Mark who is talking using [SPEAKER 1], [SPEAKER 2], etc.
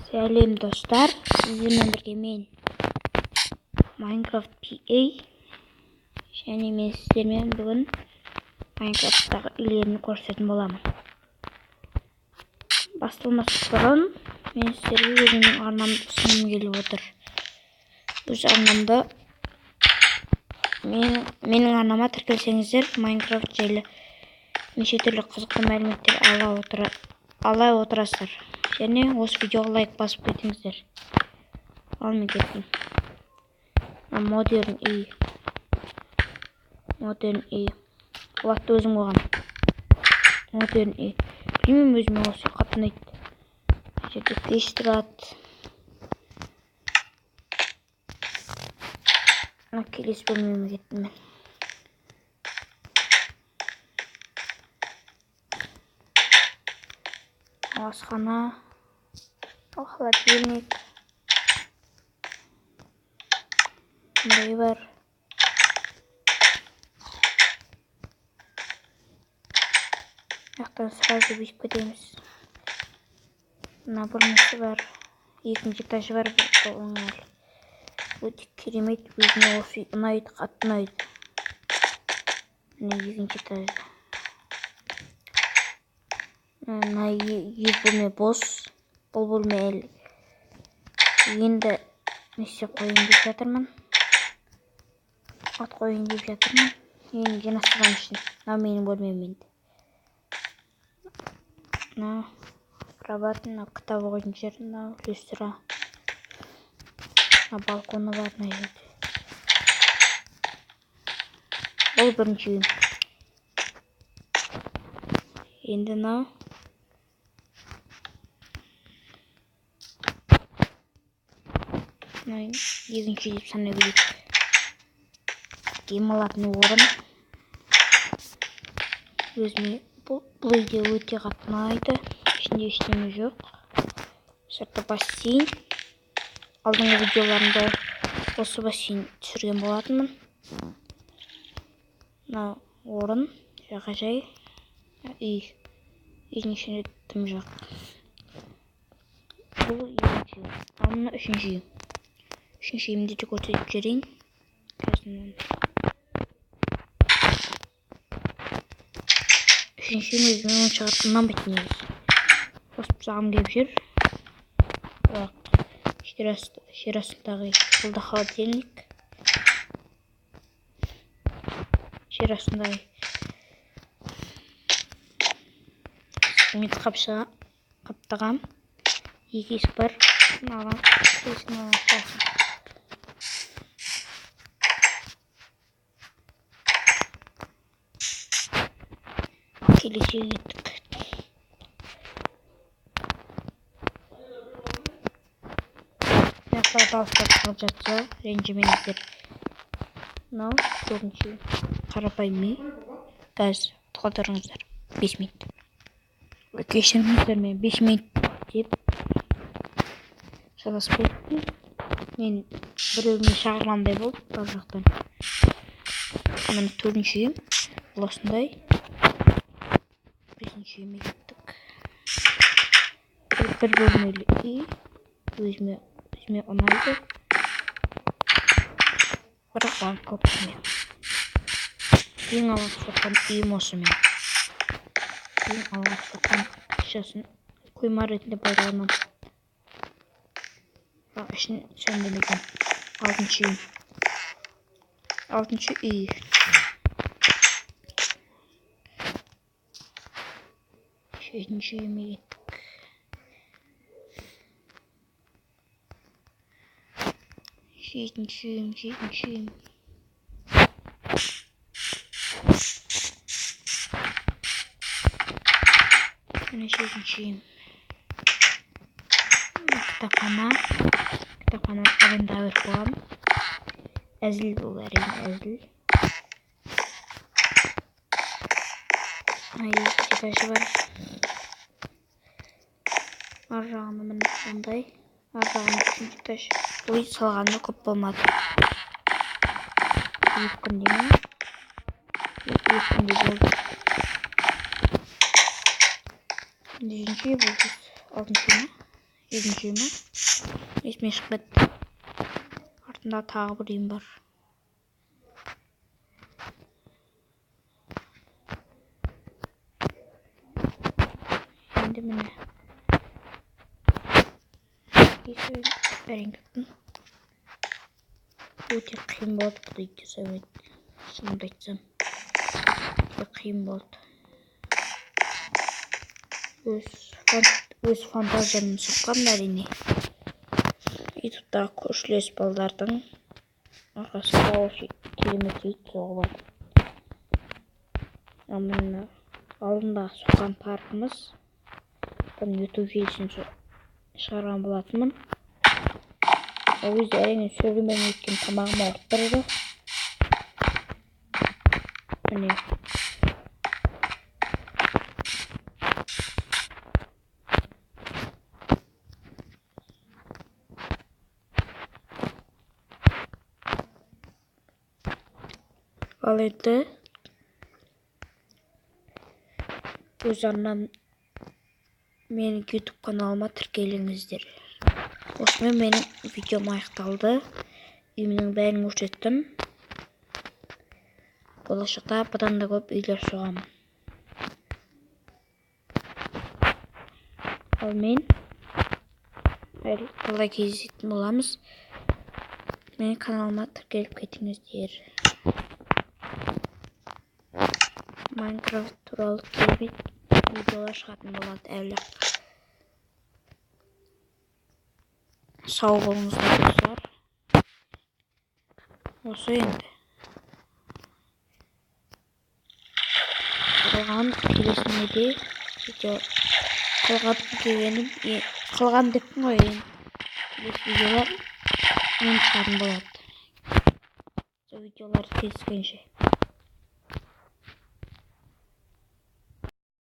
[SPEAKER 1] Сәлем достар, сіздермен бірге мен Minecraft PA және мен сіздермен бүгін Minecraft'тағы үйлерін көрсететін боламын. Басталмас бұрын мен сіздерге өзімнің арнамды ұсынғым келіп отыр. Өз арнамда менің арнама тіркелсеңіздер, Minecraft жайлы неше түрлі қызықты мәліметтер ала отырасыздар. Және осы видеоға лайк басып кетіңіздер. Ал мен кеттім. Модерн үй. Модерн үй. Бұл атты өзім қойғам. Модерн үй. Білмеймін, өзіме осы үй қатты ұнайды. Мына жерде пеш тұрады. Мына келесі бөлмеме кеттім мен. Асхана, холодильник, мындай бар. Жақтан сразу бүйтіп кетеміз. Мына бөлмесі бар, екінші этажы бар, бұл оңай. Өте керемет, өзіме осы үй ұнайды, қатты ұнайды. Міне екінші этажы. Мына екі бөлме бос. Бұл бөлме әлі енді не істеп қояйын деп жатырмын. Ат қояйын деп жатырмын. Енді жинастырған үшін. Мынау менің бөлмем енді. Мынау кровать, мынау кітап оқитын жер, мынау люстра. Мынау балконы бар мына жерде. Бұл бірінші үйім. Енді мынау екінші деп санай берейік. Демалатын орын. Өзіме бұл үйде өте қатты ұнайды. Ішінде ештеңе жоқ. Сырты бассейн. Алдыңғы видеоларымда осы бассейн түсірген болатынмын. Мынау орын, жағажай, үй. Үйдің ішінде дым жоқ. Бұл екінші үй. Ал мына үшінші үй. Үшінші үйімді де көрсетіп жіберейін. Үшінші үйім өзіме онша қатты ұнамайды негізі. Қосып тастағым келіп жүр. Бірақ жер астындағы бұл да холодильник. Жер астындағы мен қаптағам. Екі есік бар. Мынаған есігін алып. Келесі үйге кеттік. Мына дауыстар шығып жатса, ренжімеңіздер. Мынау төртінші үй. Қарапайым үй. Қазір тоқтатыңыздар. 5 минут. Кешіріңіздер, мен 5 минут деп шатасып кеттім. Мен біреуіне шақырғандай болды бар жақтан. Міне төртінші үйім. Бұл осындай. Бесінші үйіме кеттік. Бір бөлмелі үй. Өзіме ұнайды. Бірақ маған көп ұнайды. Ең алғаш соққан үйім осы мен. Ең алғаш соққан ақшасын қойма ретінде пайдаланамын. Бірақ ішін сәндемеген. Алтыншы үйім. Алтыншы үй. Жетінші үйіме кеттік. Жетінші үйім, жетінші үйім. Міне жетінші үйім. Кітапхана. Кітапхана арендаға беріп қойғанмын. Әзіл бұл, әрине әзіл. Мына екі этажы бар. Ар жағында міне осындай. Ар жағында үшінші этаж. Бұл үй салғанда көп болмады. 2 күнде ме? 2 күнде болды. Нешінші үй бұл? Алтыншы үй ме? Екінші үй ма? Есіме шығып кетті. Артында тағы бір үйім бар. Енді міне. Әрең таптым. Өте қиын болды бұл үйді жасау. Шынымды айтсам, өте қиын болды. Өз фантазияммен соққанмын әрине. Ютубтағы көршілес балдардың арқасында осы керемет үй соғып алдым. Ал міне алдында соққан паркіміз. Бұны Ютуб желісін шығарған болатынмын. Ол кезде әрине сөйлемей өткен тамағым ауырып тұрды. Міне. Ал енді өз арнам менің YouTube каналыма тіркеліңіздер. Осымен менің видеом аяқталды. Үйімнің бәрін көрсеттім. Болашақта бұдан да көп үйлер соғамын. Ал мен әлі талай кездесетін боламыз. Менің каналыма тіркеліп кетіңіздер. Майнкрафт туралы керемет видеолар шығатын болады әлі. Сау болыңыздар, достар. Осы енді. Қалған келесіне де видео қалған дегенім, қалған деппін ғой енді. Келесі видеолар мен шығатын болады. Сол видеолар кездескенше.